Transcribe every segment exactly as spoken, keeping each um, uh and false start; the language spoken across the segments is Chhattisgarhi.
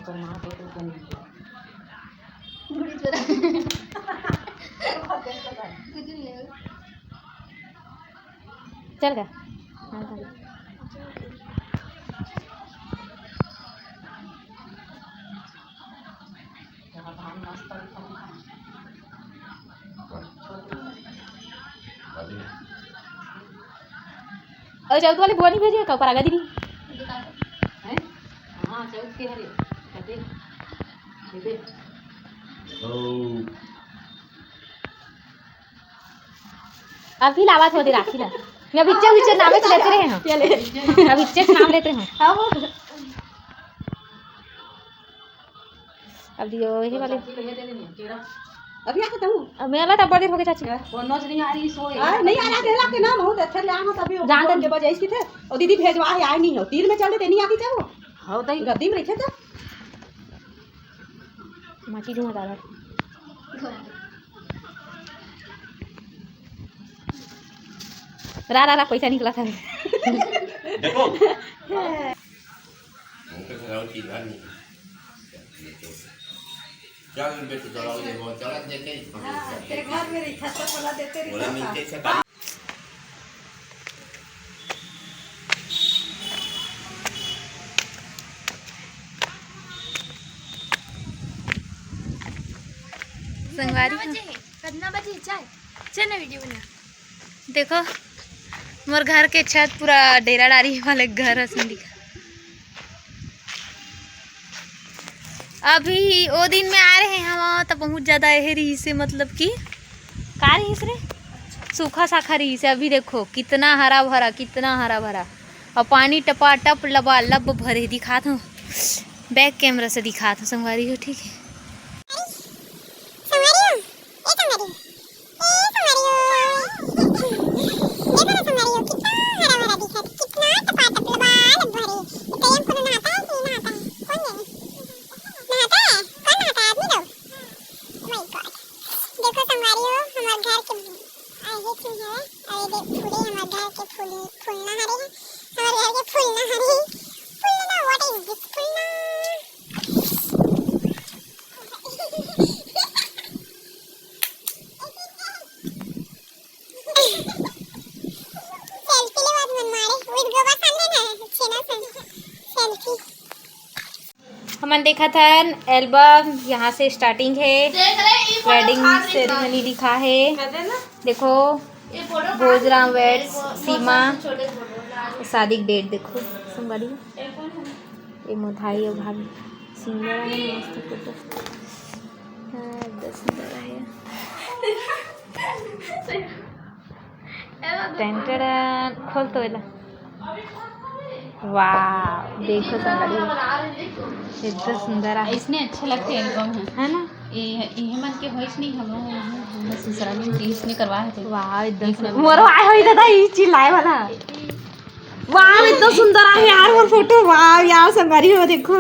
चल गा। अउ चौथ वाली बोनी भेजे का ऊपर आगा दीदी। हैं? हाँ, चौथ के हरे। कते? देबे। अभी लावत हो दे राखी ला। मैं बिच्चे बिच्चे नामे लेते रहे हैं। चले। अब बिच्चे नाम लेते हैं। अब अब दियो, यही वाले। अभी आके तू। अब मेला तो बड़ी हो गई चाची। वो नोच नहीं आ रही, सोए। आ, नहीं आ रहा, देला के ना, बहुत अच्छा ले आना तभी। जान दे। के बजाइस की थे। और दीदी भेजवा है, आए नहीं हो। तीन में चल देते, नहीं आती चाहो। हो तई। गद्दी में रखे तो। माची धुआं डाला। रा, रा, रा, पैसा निकला था। देखो। हमके घर की घर नहीं। चल बेटी, चलाओ, ये वो चला देते ही। हाँ, तेरे घर में रही, खत्ता खोला देते रही, बोला, पापा। मिलते से संगवारी हो। कितना बजे है? कितना बजे है? चाय? चल ना, वीडियो बना। देखो, मोर घर के छत पूरा डेरा डारी वाले घर असन दिखा। अभी ओ दिन में आए रहे हम, त बहुत ज्यादा एहे रहिसे, मतलब कि का रहिस रे, सूखा साखा रहिसे। अभी देखो कितना हरा भरा, कितना हरा भरा, और पानी टपा टप लबा लब भरे। दिखात हूँ, बैक कैमरा से दिखात हूँ संगवारी हो, ठीक है। संगवारी हो, ए संगवारी हो, ए संगवारी हो। देखो ना संगवारी हो, कितना हरा भरा दिखत, कितना टपाटप लबालब भरे। तो ये कोनो नहाता है कि नहीं नहाता है? कौन जाने? नहाता है? कौन नहाता है? आदमी लोग? Oh my God। देखो संगवारी हो, हमारे घर के, आ, ये चीज है, अरे देख, फूले हमारे घर के फूल, फूलना हरे हैं, हमारे घर के फूलना हरे, फूलना, what is this फूलना? सेल्फी लेवत मन मारे, with गोबर सामने ना, छेना सन, सेल्फी। हमन देखत हन एल्बम, यहाँ से स्टार्टिंग है, देख रहे, ई फोटो वेडिंग दिखा रही सेरेमनी था। दिखा है। कहते हैं ना? देखो, ये फोटो भोजराम वेड्स, सीमा, छोटे फोटो। शादी की डेट देखो, संगवारी। ये मोर भाई और भाभी सिंगर है, मस्त फोटो। हाँ, एकदम सुंदर है। टेंटेड, खोल तो एला। वाह, देखो संगवारी, एकदम सुंदर है। इसने अच्छे लगते एल्बम है। है ना? ये, ये मन के होइस नहीं, हम लोग, हम लोग ससुराल में इसने करवाए थे। वाह, एकदम एक सुंदर। नंबर। मोर आए होई दादा, ई चिल्लाए वाला। वाह, इतना सुंदर आहे यार मोर फोटो। वाह यार, संगवारी हो देखो।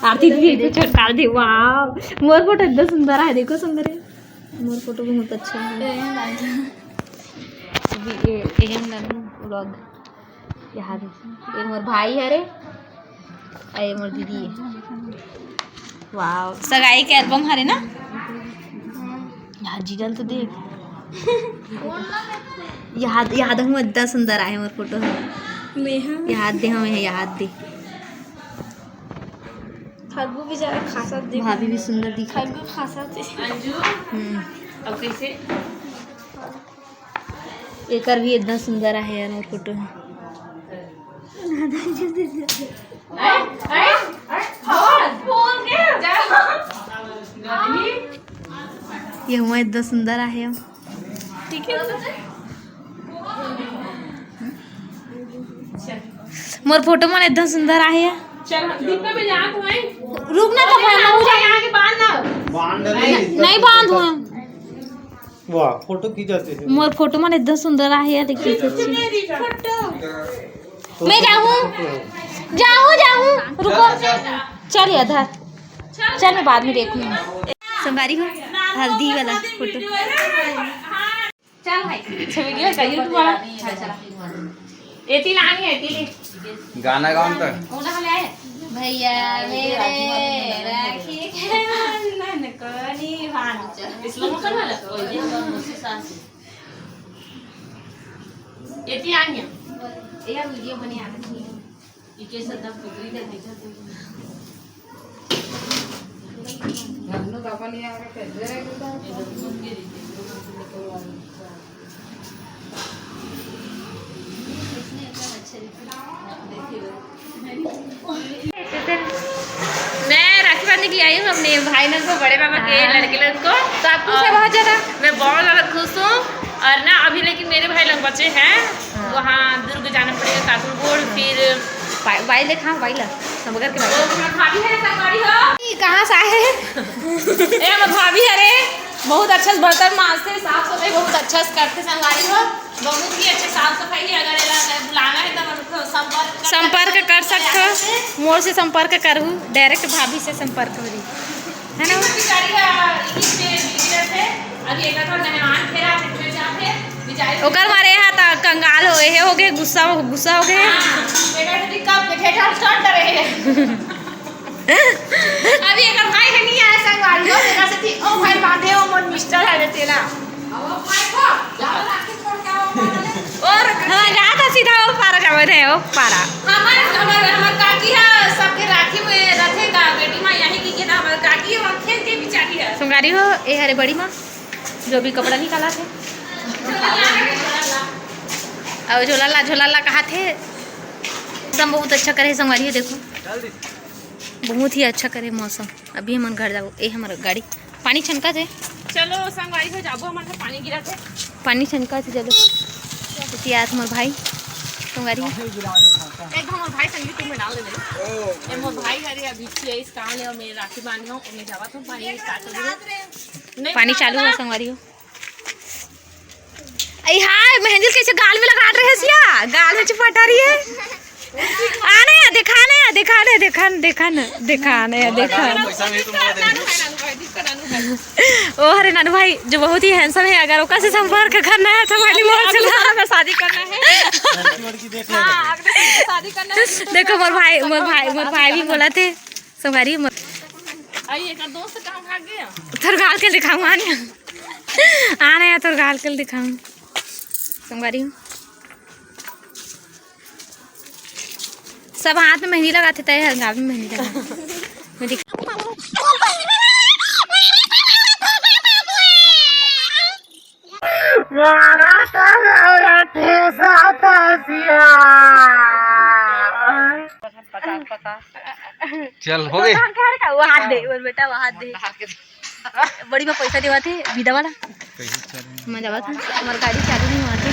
आरती दीदी कुछ कर दे। वाह, मोर फोटो इतना सुंदर आहे, देखो संगवारी। मोर फोटो बहुत अच्छा है। अभी ये, ये हम डालूं व्लॉग। यहाँ दे। ये मोर भाई हरे। अरे मोर दीदी है। वाओ, सगाई के एल्बम हरे ना? यहाँ जीजल तो देख। याद, याद हूँ, इतना सुंदर आए मोर फोटो। यहाँ दे, हम यहाँ याद दे। खरगू भी जरा खासा दिख। भाभी भी सुंदर दिखत। खरगू खासा दिख। हम्म। अब कैसे? एकर भी एकदम सुंदर आहे यार, मोर फोटो है। ये हुआ एकदम सुंदर आहे। ठीक है। मोर फोटो मन एकदम सुंदर आहे। चल, दीपक में जात हुए। रुक ना, तो मैं, मैं यहाँ के बांध ना। बांध नहीं। नहीं बांध हुआ। वाह, फोटो खींचाते हैं। मोर फोटो मन एकदम सुंदर आहे यार, देखिए सच्ची। मैं जाऊँ, जाऊँ, जाऊँ, रुको। चल यार, धर। चल, मैं बाद में देखूंगी। संगवारी हो, हल्दी वाला फोटो। चल भाई, अच्छा वीडियो है, YouTube वाला। चल, चल। एती लानी है, एती ले। गाना गाओ ना तो। वो ना ले आए। भैया मेरे राखी के बंधन को निभाना। Slow motion वाला? ये थी आगे। ये video बनी आ रही है। ये कैसे दम पकड़ी का देखा तो। मैं राखी बांधने के लिए आई हूँ अपने भाई लोग को, बड़े पापा के लड़के लोग को। तो आप खुश है बहुत ज्यादा? मैं बहुत ज्यादा खुश हूँ। और ना अभी लेकिन मेरे भाई लोग बचे हैं, हाँ। वहाँ दुर्ग जाना पड़ेगा, काकुलगुड़, फिर भाई, भाई ले, हाँ, भाई ला, समगर के भाई। वो हमार भाभी है, संगवारी हो। ई कहाँ से आए? ए, हमार भाभी है रे, बहुत अच्छा से बर्तन मांजते, साफ सफाई बहुत अच्छा से करते, संगवारी हो। बहुत ही अच्छे साफ सफाई है। अगर एला बुलाना है तो हमको संपर्क कर संपर्क सकते हो। कर सकते हो, मोर से संपर्क करहू, direct भाभी से संपर्क हो रही है ना? बेचारी का इंग्लिश में बिजी रहते, अभी एक आध मेहमान फेरा, फिर जाते, बेचारी ओकर मारे यहाँ त कंगाल होए हे, हो गए गुस्सा, गुस्सा हो गए। हाँ, बेटा से कब के ठेठा start करे हे। अभी एकर भाई है नहीं आया संगवारी हो, एकर से थी, ओ भाई बांधे, ओ मोर mister है रे तेला। अब ओ भाई को, जाओ राखी छोड़ के आओ, पागल है। और हाँ, जा तो सीधा ओ पारा जावे थे, ओ पारा। हमारे, हमारे, हमारे काकी है, सबके राखी में रथे का, बेटी माँ यहीं की के ना, हमारे काकी है, वहाँ खेल के बिचारी है। संगवारी हो, ए हरे बड़ी माँ, जो भी कपड़ा निकाला थे। और झोला ला, झोला ला कहा थे, मौसम बहुत अच्छा करे संगवारी हो, देखो। बहुत ही अच्छा करे मौसम। अभी हमन घर जाबो। ए हमर गाड़ी पानी छनका थे। चलो संगवारी हो जाबो, हमन से पानी गिरा थे। पानी छनका थे, चलो। तो यार हमर भाई संगवारी। एक हमर भाई संगीत में डाल दे। ए मोर भाई हरे अभी छिया इस काम ले और मैं राखी बांध हूँ, मैं जावा तो पानी start हो गया। नहीं पानी चालू है संगवारी हो। अई हाय, मेहंदी कैसे गाल में लगा रहे हस या? गाल में चिपटा रही है। आने या, दिखाने या, दिखाने, दिखान, दिखान, दिखाने या, दिखान। पैसा नहीं तुम दे। ओ हरे नानू भाई, जो बहुत ही handsome है, अगर ओकर से संपर्क करना है तो हमारी मोर से अगले साल में शादी करना है। लड़की वड़की देख ले। हाँ, अगले साल में शादी करना है तो देखो, मोर भाई, मोर भाई, मोर भाई भी बोला थे। संगवारी हो, आई एकर दोस्त कहाँ भाग गया? तोर गाल के दिखाऊं, आने। आने या, तोर गाल के दिखाऊं। संगवारी हो। सब हाथ में मेहंदी लगाथे, तय हर गाल में मेहंदी लगा। मेहंदी। चल, हो गए। वो हाथ दे, वो बेटा, वो हाथ दे। बड़ी में पैसा देवा थे, विदा वाला। मैं जावा था, हमार गाड़ी चालू नहीं हुआ थी।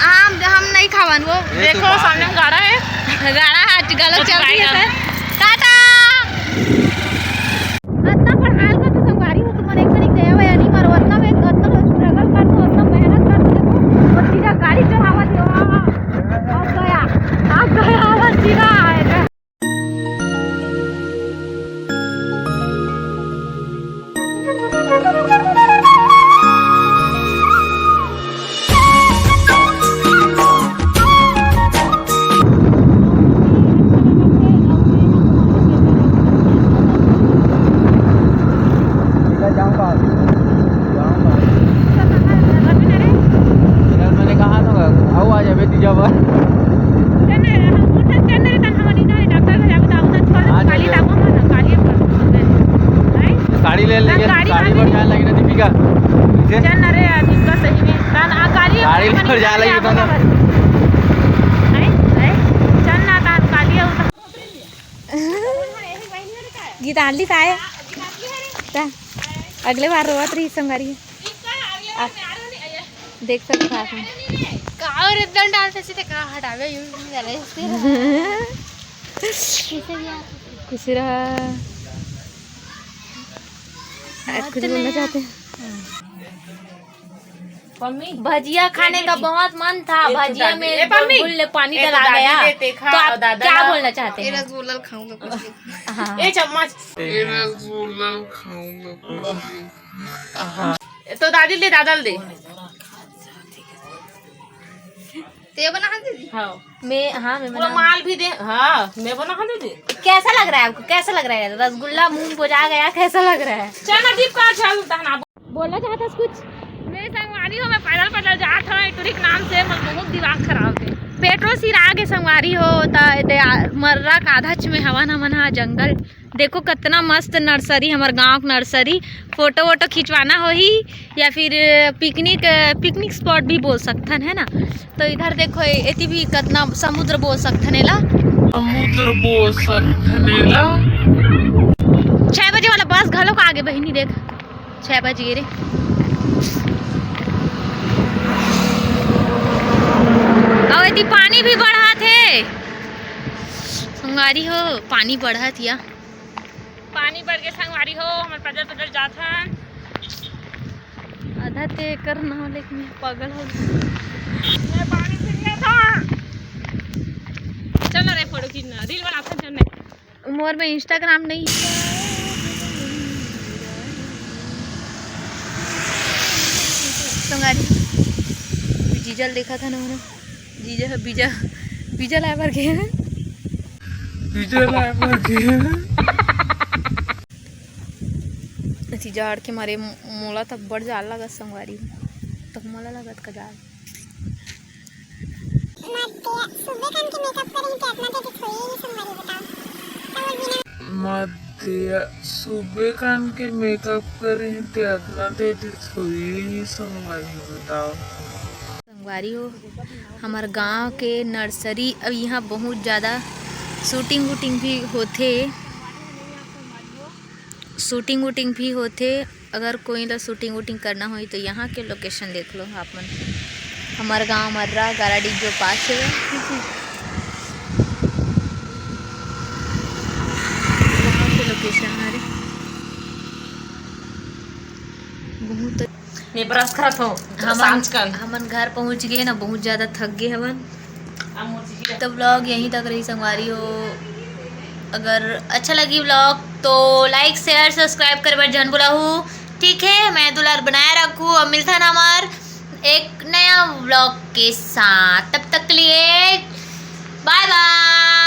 हम, हम नहीं खावन वो। देखो, सामने गाड़ा है। गाड़ा है, आज गलत चल रही है, सर। टाटा। इतना पढ़ाई का तो संगवारी हो, तुमन एक तरीक दया वया नहीं करो, इतना में, इतना struggle कर दो, इतना मेहनत कर दो, देखो, वो सीधा गाड़ी चढ़ावा दे, वाह, अब गया, अब गया, अब सीधा आएगा। यार, मैंने कहा था, आओ, आ जावे तीजा बार। हाँ, चल, चल। साड़ी ले लेंगे, गाड़ी साड़ी पर जाने लगी ना दीपिका। चल ना रे, दीपिका सही में। तान आ गाड़ी साड़ी पर जाने लगी तो ना। चल ना, तान गाड़ी। गीतांजलि का है? ता, अगले बार रोवत रही संगवारी। आ, देख सकते हो आप। का और एकदम डालते सीधे का हटावे, यूं नहीं डाले इससे। कैसे भी यार। खुश रहा। आज कुछ बोलना चाहते हैं? मम्मी, भजिया खाने का बहुत मन था, भजिया में बुलबुल ने पानी डाला गया। तो आप क्या बोलना चाहते हैं? रसगुल्ला खाऊंगा कुछ। हाँ। ए चम्मच। ए रसगुल्ला खाऊंगा कुछ। तो दादी ले, दादा ले दे। ते बना दीदी। हाँ। मैं, हाँ, मैं वो बना। माल भी दे, हाँ, मैं बना दे दे। कैसा लग रहा है आपको? कैसा लग रहा है? रसगुल्ला मुंह में बोझा गया, कैसा लग रहा है? चना दीप का चल तहना। बोलना चाहता है कुछ? मैं संगवारी हो, मैं पैदल पैदल जात हवं, टूरी के नाम से मोर बहुत दिमाग खराब है। पेट्रोल सिरा के संगवारी हो, त एदे आ-, मर्रा का आधाच में हवन हमन हा जंगल। देखो कतना मस्त नर्सरी, हमर गांव के नर्सरी। फोटो वोटो खिंचवाना होही या फिर पिकनिक, पिकनिक स्पॉट भी बोल सकथन, है ना? तो इधर देखो, ए-, एती भी कतना समुद्र बोल सकथन एला। समुद्र बोल सकथन एला। छह बजे वाला बस घलो का आगे बहिनी देख, छह बज गे रे। अउ एती पानी भी बढ़त हे संगवारी हो, पानी बढ़त या। पानी बढ़ के संगवारी हो, हमन पैदल पैदल जात हन। आधा ते एकर नाम लेके मैं पागल हो गया। मैं पानी पीने था। चल रे फोटो खींचना, रील बनाथन, चल नहीं। मोर में Instagram नहीं। संगवारी, जीजा ल देखा था ना, जीजा, बीजा, बीजा लाए बर गए हैं। बीजा लाए बर गए हैं। अति जाड़ के मारे मो-, मोला त बड़ जाड़ लागत संगवारी, त मोला लागत का जाड़। मध्य सुबह कान के मेकअप करे हैं, ते अतना तेज थोड़ी ही संगवारी बताओ। तो वो बिना मध्य सुबह कान के मेकअप करे हैं, ते अतना तेज थोड़ी ही संगवारी बताओ। संगवारी हो, हमर गांव के नर्सरी, अब यहाँ बहुत ज़्यादा शूटिंग वूटिंग भी होथे, शूटिंग वूटिंग भी होथे। अगर कोई ला शूटिंग वूटिंग करना होही तो यहाँ के लोकेशन देख लो आप मन। हमर गांव मर्रा गाराडीह जो पास है, गांव के लोकेशन हरे। बहुत मैं ब्रश करत हूँ, हमन, सांझ कन। हमन घर पहुँच गए ना, बहुत ज़्यादा थक गए हवन। अब मोर जीजी तो व्लॉग यहीं तक रही संगवारी हो। अगर अच्छा लगी व्लॉग तो लाइक, शेयर, सब्सक्राइब करे बर झन भुलाहू। ठीक है, मैं दुलार बनाए रखू। अब मिलथन हमर एक नया व्लॉग के साथ, तब तक के लिए बाय बाय।